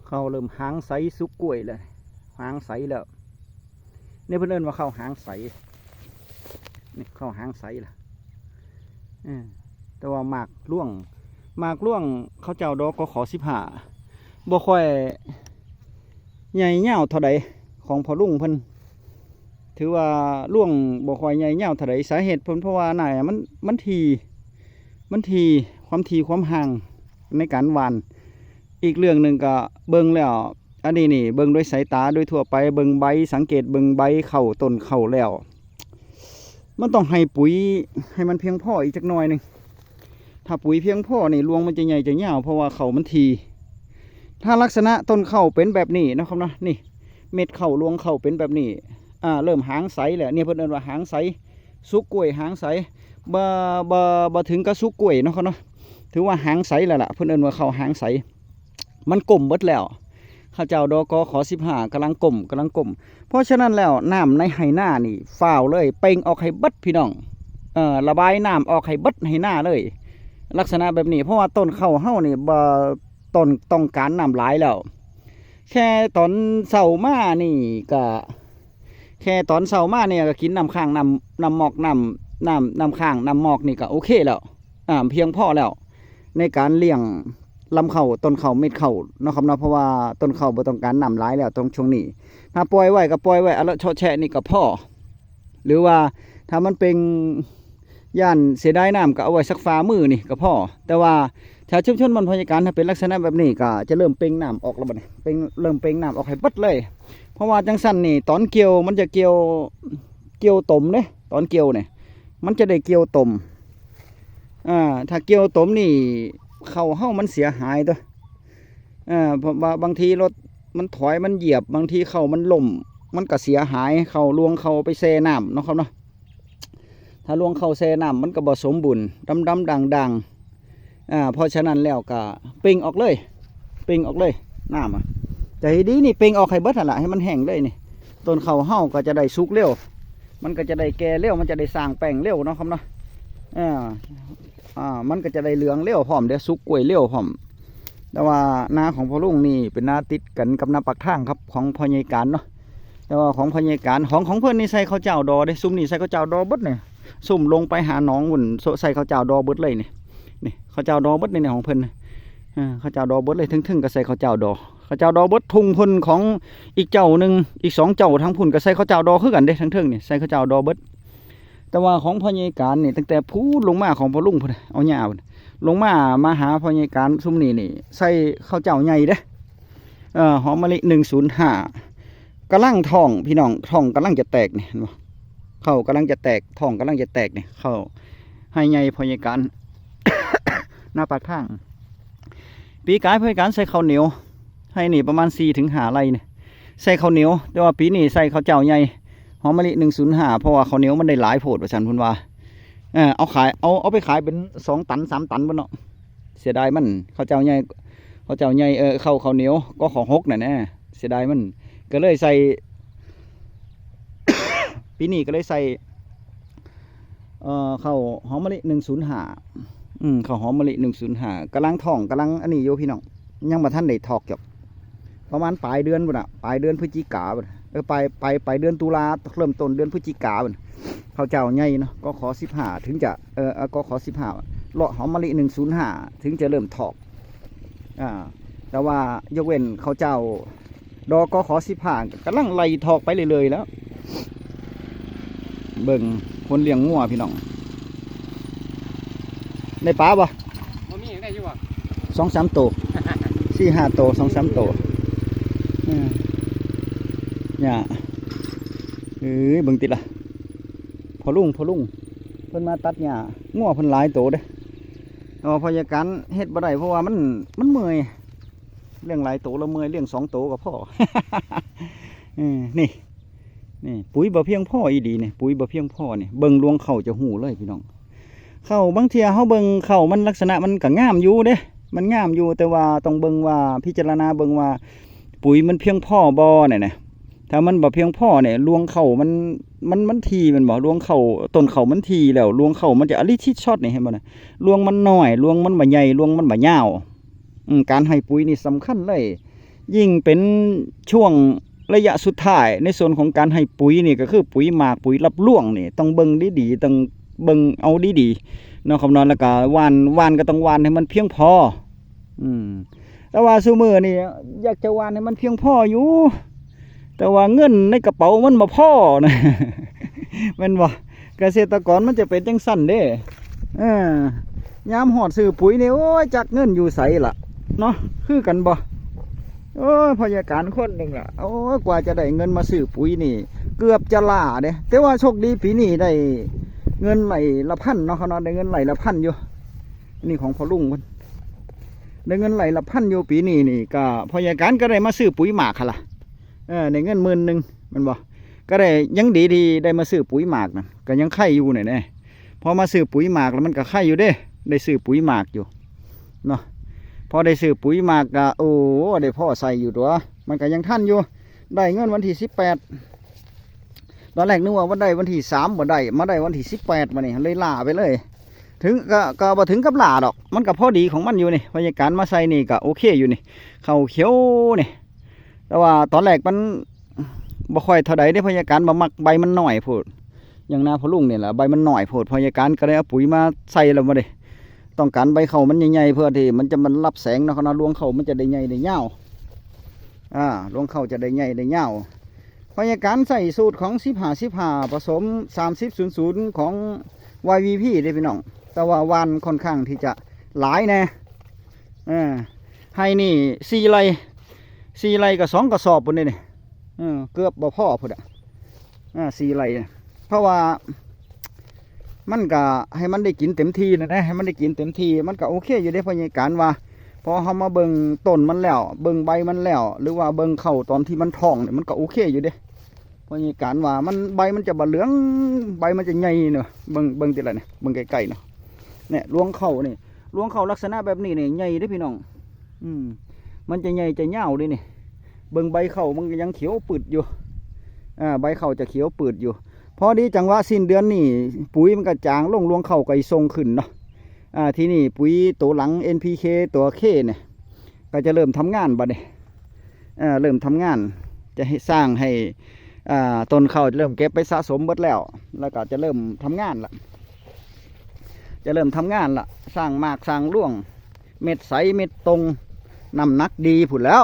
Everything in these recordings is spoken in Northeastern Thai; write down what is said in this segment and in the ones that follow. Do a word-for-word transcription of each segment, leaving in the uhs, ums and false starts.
เขาเริ่มหางใสสุกกล้วยแล้ว หางใสแล้ว นี่เพิ่นเอิ้นว่าเขาหางใส นี่เขาหางใสล่ะ เออ แต่ว่าหมากร่วง หมากร่วงเขาเจ้าดอกกขสิบห้า บ่ค่อยใหญ่ยาวเท่าใด ของพ่อลุงเพิ่น ถือว่าร่วงบ่ค่อยใหญ่ยาวเท่าใด สาเหตุเพิ่นเพราะว่าหน้ามัน มันถี่ มันถี่ ความถี่ความห่างในการหว่าน อีกเรื่องหนึ่งก็เบิ่งแล้ว อันนี้นี่เบิ่งด้วยสายตาโดยทั่วไป เบิ่งใบ สังเกตเบิ่งใบเข้าต้นเข้าแล้ว มันต้องให้ปุ๋ยให้มันเพียงพออีกจักหน่อยหนึ่ง ถ้าปุ๋ยเพียงพอนี่รวงมันจะใหญ่จะยาว เพราะว่าเข้ามันถี่ ถ้าลักษณะต้นเข้าเป็นแบบนี้นะครับเนาะ นี่ เม็ดเข้ารวงเข้าเป็นแบบนี้ อ่า เริ่มหางใสแล้ว เนี่ยเพิ่นเอิ้นว่าหางใส สุกกล้วยหางใส บ่ บ่ บ่ถึงกับสุกกล้วยเนาะครับเนาะ ถือว่าหางใสแล้วล่ะ เพิ่นเอิ้นว่าเข้าหางใส มันกลมเบิดแล้ว เขาเจ้าดอกกขสิบห้ากำลังกลม กำลังกลม เพราะฉะนั้นแล้วน้ำในไฮ่นานี่ฟ้าวเลย เป่งออกให้เบิดพี่น้อง เอ่อ ระบายน้ำออกให้เบิดไฮ่นาเลย ลักษณะแบบนี้ เพราะว่าต้นเข้าเฮานี่บ่ ต้นต้องการน้ำหลายแล้ว แค่ตอนเช้ามานี่ก็ แค่ตอนเช้ามาเนี่ยก็กินน้ำค้าง น้ำ น้ำหมอก น้ำ น้ำ น้ำค้าง น้ำหมอกนี่ก็โอเคแล้ว อ่า เพียงพอแล้ว ในการเลี้ยงลำเข้า ต้นเข้า เม็ดเข้าเนาะครับเนาะ เพราะว่าต้นเข้าบ่ต้องการน้ำหลายแล้วตรงช่วงนี้ ถ้าปล่อยไว้ก็ปล่อยไว้อะเลาะเชาะแชะนี่ก็พอ หรือว่าถ้ามันเป็น ย่านเสียดายน้ำก็เอาไว้สักฝ่ามือนี่ก็พอ แต่ว่าถ้าชุมชนบ้านพญาการถ้าเป็นลักษณะแบบนี้ก็จะเริ่มเป่งน้ำออกแล้วบัดนี้ เป่ง เริ่มเป่งน้ำออกให้เบิดเลย เพราะว่าจังซั่นนี่ตอนเกี่ยวมันจะเกี่ยว เกี่ยวตมเด้ ตอนเกี่ยวเนี่ย มันจะได้เกี่ยวตม อ่า ถ้าเกี่ยวตมนี่เข้าเฮามันเสียหายตัว อ่า เพราะว่าบางทีรถมันถอยมันเหยียบ บางทีเข้ามันล้ม มันก็เสียหาย เข้ารวงเข้าไปแช่น้ำเนาะครับเนาะ ถ้ารวงเข้าแช่น้ำมันก็บ่สมบูรณ์ ดำๆด่างๆ อ่า เพราะฉะนั้นแล้วก็เป่งออกเลย เป่งออกเลย น้ำอะ จะให้ดีนี่เป่งออกให้เบิดหั่นล่ะ ให้มันแห้งเลยนี่ ต้นเข้าเฮาก็จะได้สุกเร็ว มันก็จะได้แก่เร็ว มันจะได้สร้างแป้งเร็วเนาะครับเนาะ อ่า อ่า มันก็จะได้เหลืองเร็วพร้อม เด้ สุกกล้วยเร็วพร้อม แต่ว่านาของพ่อลุงนี่เป็นนาติดกันกับนาปากทางครับ ของพ่อใหญ่การเนาะ แต่ว่าของพ่อใหญ่การ ของ ของเพิ่นนี่ใส่ข้าวเจ้าดอเด้ ซุมนี่ใส่ข้าวเจ้าดอเบิดนี่ ซุมลงไปหาหนองพุ่น ใส่ข้าวเจ้าดอเบิดเลยนี่ นี่ข้าวเจ้าดอเบิดนี่ นี่ของเพิ่น เออ ข้าวเจ้าดอเบิดเลย เทิงๆก็ใส่ข้าวเจ้าดอ ข้าวเจ้าดอเบิด ทุ่งเพิ่นของอีกเจ้าหนึ่ง อีกสองเจ้าทางพุ่นก็ใส่ข้าวเจ้าดอคือกันเด้ ทางเทิงนี่ใส่ข้าวเจ้าดอเบิด แต่ว่าของพ่อใหญ่การนี่ตั้งแต่พูนลงมาของพ่อลุงพุ่น เอาหญ้าพุ่น ลงมา มาหาพ่อใหญ่การซุมนี่นี่ ใส่ข้าวเจ้าใหญ่เด้ เอ่อ หอมมะลิหนึ่งศูนย์ห้า กำลังท้องพี่น้อง ท้องกำลังจะแตกนี่ เห็นบ่ เข้ากำลังจะแตก ท้องกำลังจะแตกนี่ เข้าไฮ่ใหญ่พ่อใหญ่การ นาปากทาง ปีกายพ่อใหญ่การใส่ข้าวเหนียว ไฮ่นี่ประมาณสี่ถึงห้าไร่นี่ ใส่ข้าวเหนียว แต่ว่าปีนี้ใส่ข้าวเจ้าใหญ่ หอมมะลิหนึ่งศูนย์ห้า เพราะว่าข้าวเหนียวมันได้หลายโพดว่าซั่นเพิ่นว่า เออ เอาขาย เอา เอาไปขายเป็นสองตันสามตันพุ้นเนาะ เสียดายมัน ข้าวเจ้าใหญ่ ข้าวเจ้าใหญ่ เออ เข้าข้าวเหนียว กขหกน่ะนะ เสียดายมัน ก็เลยใส่ ปีนี้ก็เลยใส่ เอ่อ เข้าหอมมะลิหนึ่งศูนย์ห้า อืม เข้าหอมมะลิหนึ่งศูนย์ห้า กำลังท้อง กำลังอันนี้อยู่พี่น้อง ยังบ่ทันได้ถอกจอก ประมาณปลายเดือนพุ้นน่ะ ปลายเดือนพฤศจิกาพุ้นน่ะ เออ ปลาย ปลาย ปลายเดือนตุลา เริ่มต้นเดือนพฤศจิกาพุ้น ข้าวเจ้าใหญ่เนาะ กขสิบห้า ถึงจะ เออ เออ กขสิบห้า เลาะหอมมะลิหนึ่งศูนย์ห้า ถึงจะเริ่มถอก อ่า แต่ว่ายกเว้นข้าวเจ้า ดอกกขสิบห้า กำลังไล่ถอกไปเรื่อยๆแล้ว เบิ่งคนเลี้ยงงัวพี่น้อง ได้ปลาบ่ บ่มีได้อยู่บ่ สองสามโต สี่ห้าโต สองสามโต เออ เนี่ย เอ้ย เบิ่งติล่ะ พ่อลุง พ่อลุง เพิ่นมาตัดหญ้า งัวเพิ่นหลายโตเด้ แต่ว่าพ่อใหญ่การเฮ็ดบ่ได้ เพราะว่ามัน มันเมื่อย เลี้ยงหลายโตแล้วเมื่อย เลี้ยงสองโตก็พอ เออ นี่ นี่ ปุ๋ยบ่เพียงพออีหลีนี่ ปุ๋ยบ่เพียงพอนี่ เบิ่งรวงเข้าจะฮู้เลยพี่น้อง เข้าบางเทื่อเฮาเบิ่งเข้ามันลักษณะมันก็งามอยู่เด้ มันงามอยู่ แต่ว่าต้องเบิ่งว่า พิจารณาเบิ่งว่า ปุ๋ยมันเพียงพอบ่เนี่ยนะ ถ้ามันบ่เพียงพอเนี่ย รวงเข้ามัน มัน มันถี่แม่นบ่ รวงเข้า ต้นเข้ามันถี่แล้ว รวงเข้ามันจะอะลิชิดช็อตนี่ เห็นบ่นะ รวงมันน้อย รวงมันบ่ใหญ่ รวงมันบ่ยาว อืม การให้ปุ๋ยนี่สำคัญเลย ยิ่งเป็นช่วงระยะสุดท้ายในส่วนของการให้ปุ๋ยนี่ ก็คือปุ๋ยหมาก ปุ๋ยรับรวงนี่ ต้องเบิ่งดีๆ ต้องเบิ่งเอาดีๆ เนาะครับเนาะ แล้วก็หว่าน หว่านก็ต้องหว่านให้มันเพียงพอ อืม แต่ว่าซุมื้อนี่อยากจะหว่านให้มันเพียงพออยู่ แต่ว่าเงินในกระเป๋ามันบ่พอนะ แม่นบ่ เกษตรกรมันจะเป็นจังซั่นเด้ เออ ยามฮอดซื้อปุ๋ยนี่ โอ้ย จักเงินอยู่ไสล่ะ เนาะ คือกันบ่ โอ้ย พยาการคนหนึ่งล่ะ โอ้ย กว่าจะได้เงินมาซื้อปุ๋ยนี่ เกือบจะล้าเด้ แต่ว่าโชคดีปีนี้ได้เงินไร่ละพันเนาะครับเนาะ ได้เงินไร่ละพันอยู่ นี่ของพ่อลุงเพิ่น ได้เงินไร่ละพันอยู่ปีนี้นี่ ก็พยาการก็ได้มาซื้อปุ๋ยหมากหั่นล่ะ เออ ได้เงินหมื่นหนึ่ง แม่นบ่ ก็ได้ ยังดีที่ได้มาซื้อปุ๋ยหมากนะ ก็ยังไคอยู่นี่แหน่ พอมาซื้อปุ๋ยหมากแล้วมันก็ไคอยู่เด้ ได้ซื้อปุ๋ยหมากอยู่ เนาะ พอได้ซื้อปุ๋ยหมากก็ โอ้ ได้พอใส่อยู่ตั๊ว มันก็ยังทันอยู่ ได้เงินวันที่สิบแปด ตอนแรกนึกว่าวัน ได้วันที่สามบ่ได้ มาได้วันที่สิบแปด บัดนี้เลยล้าไปเลย ถึงก็ ก็บ่ถึงกับล้าดอก มันก็พอดีของมันอยู่นี่ พยาการมาใส่นี่ก็โอเคอยู่นี่ เข้าเขียวนี่ แต่ว่าตอนแรกมันบ่ค่อยเท่าใดเด้ พยาการบ่มัก ใบมันน้อยโพด อย่างนาพ่อลุงนี่ล่ะ ใบมันน้อยโพด พยาการก็เลยเอาปุ๋ยมาใส่แล้วบัดนี้ ต้องการใบเข้ามันใหญ่ๆ เพื่อที่มันจะมันรับแสงเนาะครับเนาะ รวงเข้ามันจะได้ใหญ่ได้ยาว อ่า รวงเข้าจะได้ใหญ่ได้ยาว พยาการใส่สูตรของสิบห้า สิบห้า ผสม สามสิบ ศูนย์ ศูนย์ ของ วาย วี พี เด้พี่น้อง แต่ว่าหว่านค่อนข้างที่จะหลายแน่ เออ ไฮ่นี่ สี่ ไร่ สี่ ไร่ก็สองกระสอบพุ้นเด้นี่ เออ เกือบบ่พอพุ้นอะ อ่า สี่ ไร่ เพราะว่า มันก็ให้มันได้กินเต็มที่นะนะ ให้มันได้กินเต็มที่ มันก็โอเคอยู่เด้ พยาการว่า พอเฮามาเบิ่งต้นมันแล้ว เบิ่งใบมันแล้ว หรือว่าเบิ่งเข้าตอนที่มันท้องนี่ มันก็โอเคอยู่เด้ พยาการว่ามัน ใบมันจะบ่เหลือง ใบมันจะใหญ่เนาะ เบิ่ง เบิ่งติล่ะเนี่ย เบิ่งใกล้ๆเนาะ เนี่ย รวงเข้านี่ รวงเข้าลักษณะแบบนี้นี่ใหญ่เด้พี่น้อง อืม มันจะใหญ่จะยาวเด้นี่ เบิ่งใบเข้ามันก็ยังเขียวปืดอยู่ อ่า ใบเข้าจะเขียวปืดอยู่ พอดีจังหวะสิ้นเดือนนี่ ปุ๋ยมันก็จางลง รวงเข้าก็สิส่งขึ้นเนาะ อ่า ทีนี้ปุ๋ยตัวหลัง เอ็น พี เค ตัว เค เนี่ย ก็จะเริ่มทำงานบัดนี้ เอ่อ เริ่มทำงาน จะให้สร้างให้ อ่า ต้นเข้าเริ่มเก็บไปสะสมเบิดแล้ว แล้วก็จะเริ่มทำงานละ จะเริ่มทำงานละ สร้างหมากสร้างรวง เม็ดใสเม็ดตรง น้ำหนักดีพุ้นแล้ว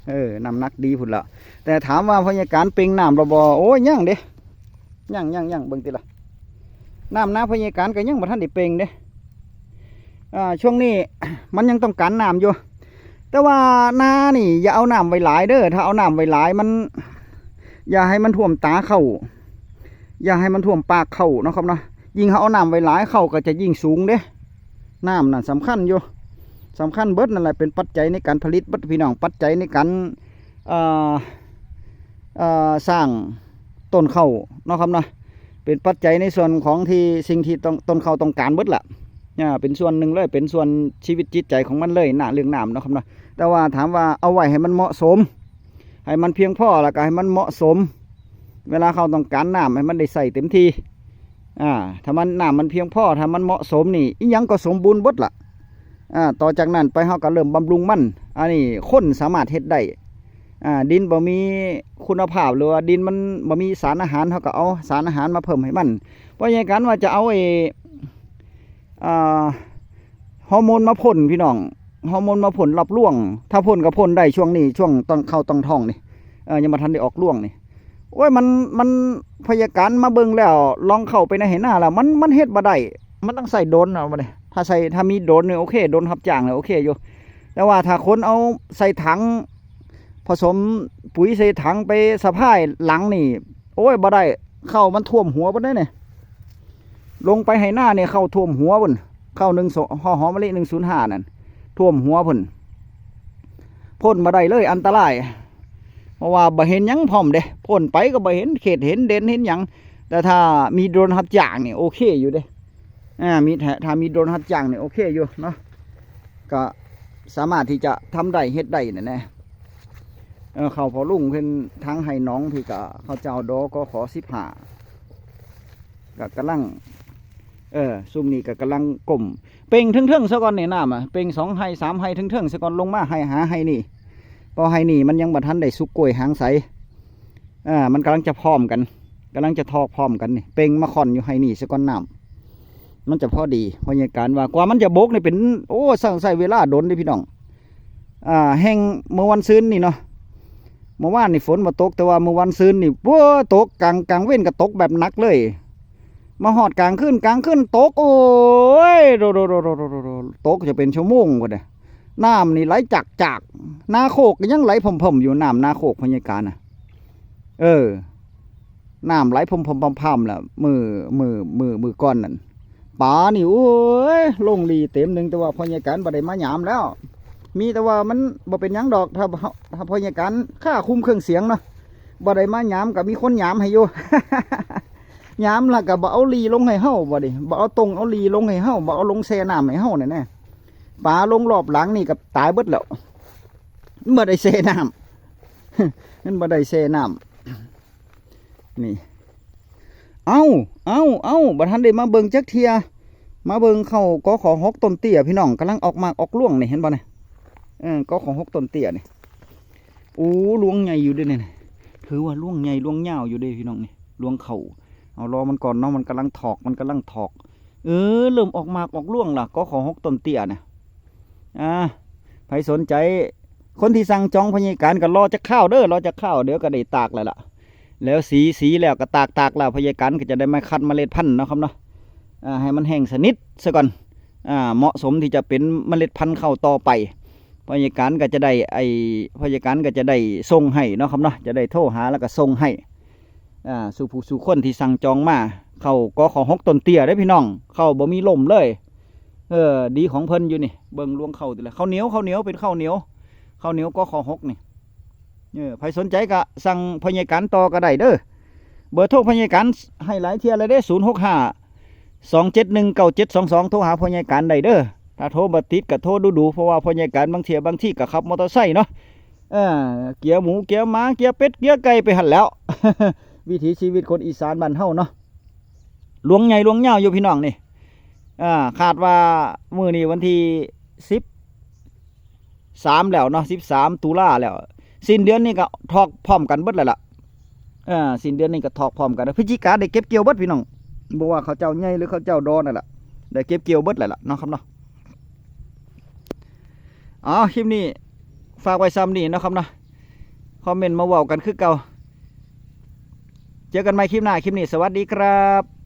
เออ น้ำหนักดีพุ้นแล้ว แต่ถามว่าพยาการเป่งน้ำแล้วบ่ โอ้ย ยังเด้ ยัง ยัง ยัง เบิ่งติล่ะ น้ำนาพยาการก็ยังบ่ทันได้เป่งเด้ อ่า ช่วงนี้ มันยังต้องการน้ำอยู่ แต่ว่านานี่อย่าเอาน้ำไว้หลายเด้อ ถ้าเอาน้ำไว้หลายมัน อย่าให้มันท่วมตาเข้า อย่าให้มันท่วมปากเข้าเนาะครับเนาะ ยิ่งเฮาเอาน้ำไว้หลายเข้าก็จะยิ่งสูงเด้ น้ำนั่นสำคัญอยู่ สำคัญเบิดนั่นแหละ เป็นปัจจัยในการผลิตเบิดพี่น้อง ปัจจัยในการ เอ่อ เอ่อ สร้างต้นเข้าเนาะครับเนาะ เป็นปัจจัยในส่วนของที่สิ่งที่ต้อง ต้นเข้าต้องการเบิดล่ะ อ่า เป็นส่วนหนึ่งเลย เป็นส่วนชีวิตจิตใจของมันเลยนะ เรื่องน้ำเนาะครับเนาะ แต่ว่าถามว่าเอาไว้ให้มันเหมาะสม ให้มันเพียงพอ แล้วก็ให้มันเหมาะสม เวลาเข้าต้องการน้ำให้มันได้ใส่เต็มที่ อ่า ถ้ามันน้ำมันเพียงพอ ถ้ามันเหมาะสมนี่ อิหยังก็สมบูรณ์เบิดล่ะ อ่า ต่อจากนั้นไปเฮาก็เริ่มบำรุงมัน อันนี้คนสามารถเฮ็ดได้ อ่า ดินบ่มีคุณภาพ หรือว่าดินมันบ่มีสารอาหาร เฮาก็เอาสารอาหารมาเพิ่มให้มัน เพราะอย่างนั้นว่าจะเอาไอ้ อ่า ฮอร์โมนมาพ่นพี่น้อง ฮอร์โมนมาพ่นรับรวง ถ้าพ่นก็พ่นได้ช่วงนี้ ช่วงต้องเข้าต้องท้องนี่ เอ่อ ยังบ่ทันได้ออกรวงนี่ โอ้ย มัน มัน พยาการมาเบิ่งแล้ว ลองเข้าไปในไฮ่นาแล้ว มัน มันเฮ็ดบ่ได้ มันต้องใส่โดรนเอาบัดนี้ ถ้าใส่ ถ้ามีโดรนนี่โอเค โดรนรับจ้างนี่โอเคอยู่ แต่ว่าถ้าคนเอาใส่ถัง ผสมปุ๋ยใส่ถังไปสะพายหลังนี่ โอ้ย บ่ได้ เข้ามันท่วมหัวเบิดเด้นี่ ลงไปไฮ่นานี่เข้าท่วมหัวพุ้น เข้าหนึ่งสอง หอมมะลิหนึ่งศูนย์ห้านั่น ท่วมหัวพุ้น พ่นบ่ได้เลย อันตราย เพราะว่าบ่เห็นหยังพร้อมเด้ พ่นไปก็บ่เห็นเขต เห็นเด่นเห็นหยัง แต่ถ้ามีโดรนรับจ้างนี่โอเคอยู่เด้ อ่า มี ถ้า ถ้ามีโดรนรับจ้างนี่โอเคอยู่เนาะ ก็สามารถที่จะทำได้ เฮ็ดได้นั่นแหละ เออ เข้าพ่อลุงเพิ่นทางไฮ่หนองพี่ก็ เขาเจ้า ดกข สิบห้า ก็กำลัง เออ ซุมนี้ก็กำลังก้ม เป่งเทิงๆซะก่อนนี่น้ำอะ เป่งสองไฮ่สามไฮ่เทิงๆซะก่อน ลงมาไฮ่หาไฮ่นี่ ราะไฮ่นี่มันยังบ่ทันได้สุกกล้วยหางใส อ่า มันกำลังจะพร้อมกัน กำลังจะทอกพร้อมกันนี่ เป่งมาค่อนอยู่ไฮ่นี่ซะก่อนน้ำ มันจะพอดี พ่อใหญ่การว่า กว่ามันจะบกนี่เป็น โอ้ ใช้ ใช้เวลาโดนเด้พี่น้อง อ่า แฮ่งเมื่อวันซืนนี่เนาะ เมื่อวานนี่ฝนบ่ตก แต่ว่าเมื่อวันซืนนี่ โอ้ ตกกลาง กลางเว็นก็ตกแบบหนักเลย มาฮอดกลางคืน กลางคืนตก โอ้ย โด โด โด โด โด โด โด ตกจะเป็นชั่วโมงพุ้นน่ะ น้ำนี่ไหลจักจัก นาโคกก็ยังไหลพ่ำๆอยู่ น้ำนาโคกพ่อใหญ่การน่ะ เออ น้ำไหลพ่ำๆๆๆล่ะ มื้อ มื้อ มื้อ มื้อก่อนนั่น ปลานี่ โอ้ย ลงหลีเต็มหนึ่ง แต่ว่าพ่อใหญ่การบ่ได้มายามแล้ว มีแต่ว่ามันบ่เป็นหยังดอก ถ้า ถ้าพ่อใหญ่การค่าคุมเครื่องเสียงเนาะ บ่ได้มายามก็มีคนยามให้อยู่ ยามแล้วก็บ่เอาหลีลงให้เฮา บ่ดิ บ่เอาตงเอาหลีลงให้เฮา บ่เอาลงแช่น้ำให้เฮานั่นแหละ ปลาลงรอบหลังนี่ก็ตายเบิดแล้ว มันบ่ได้แช่น้ำ มันบ่ได้แช่น้ำ นี่ เอ้า เอ้า เอ้า บ่ทันได้มาเบิ่งจักเทื่อ มาเบิ่งเข้า กข หก ต้นเตี้ยพี่น้อง กำลังออกหมากออกรวงนี่ เห็นบ่นี่ เออ กข หก ต้นเตี้ยนี่ โอ้ รวงใหญ่อยู่เด้นี่ ถือว่ารวงใหญ่รวงยาวอยู่เด้พี่น้องนี่ รวงเข้า เอารอมันก่อนเนาะ มันกำลังถอก มันกำลังถอก เออ เริ่มออกหมากออกรวงละ กข หก ต้นเตี้ยน่ะ อ่า ใผสนใจ คนที่สั่งจองพ่อใหญ่การก็รอจักคราวเด้อ รอจักคราว เดี๋ยวก็ได้ตากแล้วล่ะ แล้วสี สีแล้วก็ตาก ตากแล้วพ่อใหญ่การก็จะได้มาคัดเมล็ดพันธุ์เนาะครับเนาะ อ่า ให้มันแห้งสนิทซะก่อน อ่า เหมาะสมที่จะเป็นเมล็ดพันธุ์เข้าต่อไป พ่อใหญ่การก็จะได้ ไอ้ พ่อใหญ่การก็จะได้ส่งให้เนาะครับเนาะ จะได้โทรหาแล้วก็ส่งให้ อ่า สู่ผู้สู่คนที่สั่งจองมา เข้า กข หก ต้นเตี้ยเด้อพี่น้อง เข้าบ่มีล่มเลย เออ ดีของเพิ่นอยู่นี่ เบิ่งรวงเข้าติละ ข้าวเหนียว ข้าวเหนียว เป็นข้าวเหนียว ข้าวเหนียว กข หก นี่ เออ ใผสนใจก็สั่งพ่อใหญ่การต่อก็ได้เด้อ เบอร์โทรพ่อใหญ่การให้หลายเทื่อแล้วเด้ ศูนย์หกห้า สองเจ็ดหนึ่ง เก้าเจ็ดสองสอง โทรหาพ่อใหญ่การได้เด้อ ถ้าโทรบ่ติดก็โทรดูๆ เพราะว่าพ่อใหญ่การบางเทื่อบางทีก็ขับมอเตอร์ไซค์เนาะ เออ เกียร์หมู เกียร์หมา เกียร์เป็ด เกียร์ไก่ไปหั่นแล้ว วิถีชีวิตคนอีสานบ้านเฮาเนาะ รวงใหญ่รวงยาวอยู่พี่น้องนี่ อ่า คาดว่ามื้อนี้วันที่สิบสามแล้วเนาะ สิบสาม ตุลาแล้ว สิ้นเดือนนี้ก็ถอกพร้อมกันเบิดแล้วล่ะ เออ สิ้นเดือนนี้ก็ถอกพร้อมกัน พฤศจิกาได้เก็บเกี่ยวเบิดพี่น้อง บ่ว่าข้าวเจ้าใหญ่หรือข้าวเจ้าดอนั่นล่ะ ได้เก็บเกี่ยวเบิดแล้วล่ะเนาะครับเนาะ อ๋อ คลิปนี้ฝากไว้ซ้ำนี่เนาะครับเนาะ คอมเมนต์มาเว้ากันคือเก่า เจอกันใหม่คลิปหน้า คลิปนี้สวัสดีครับ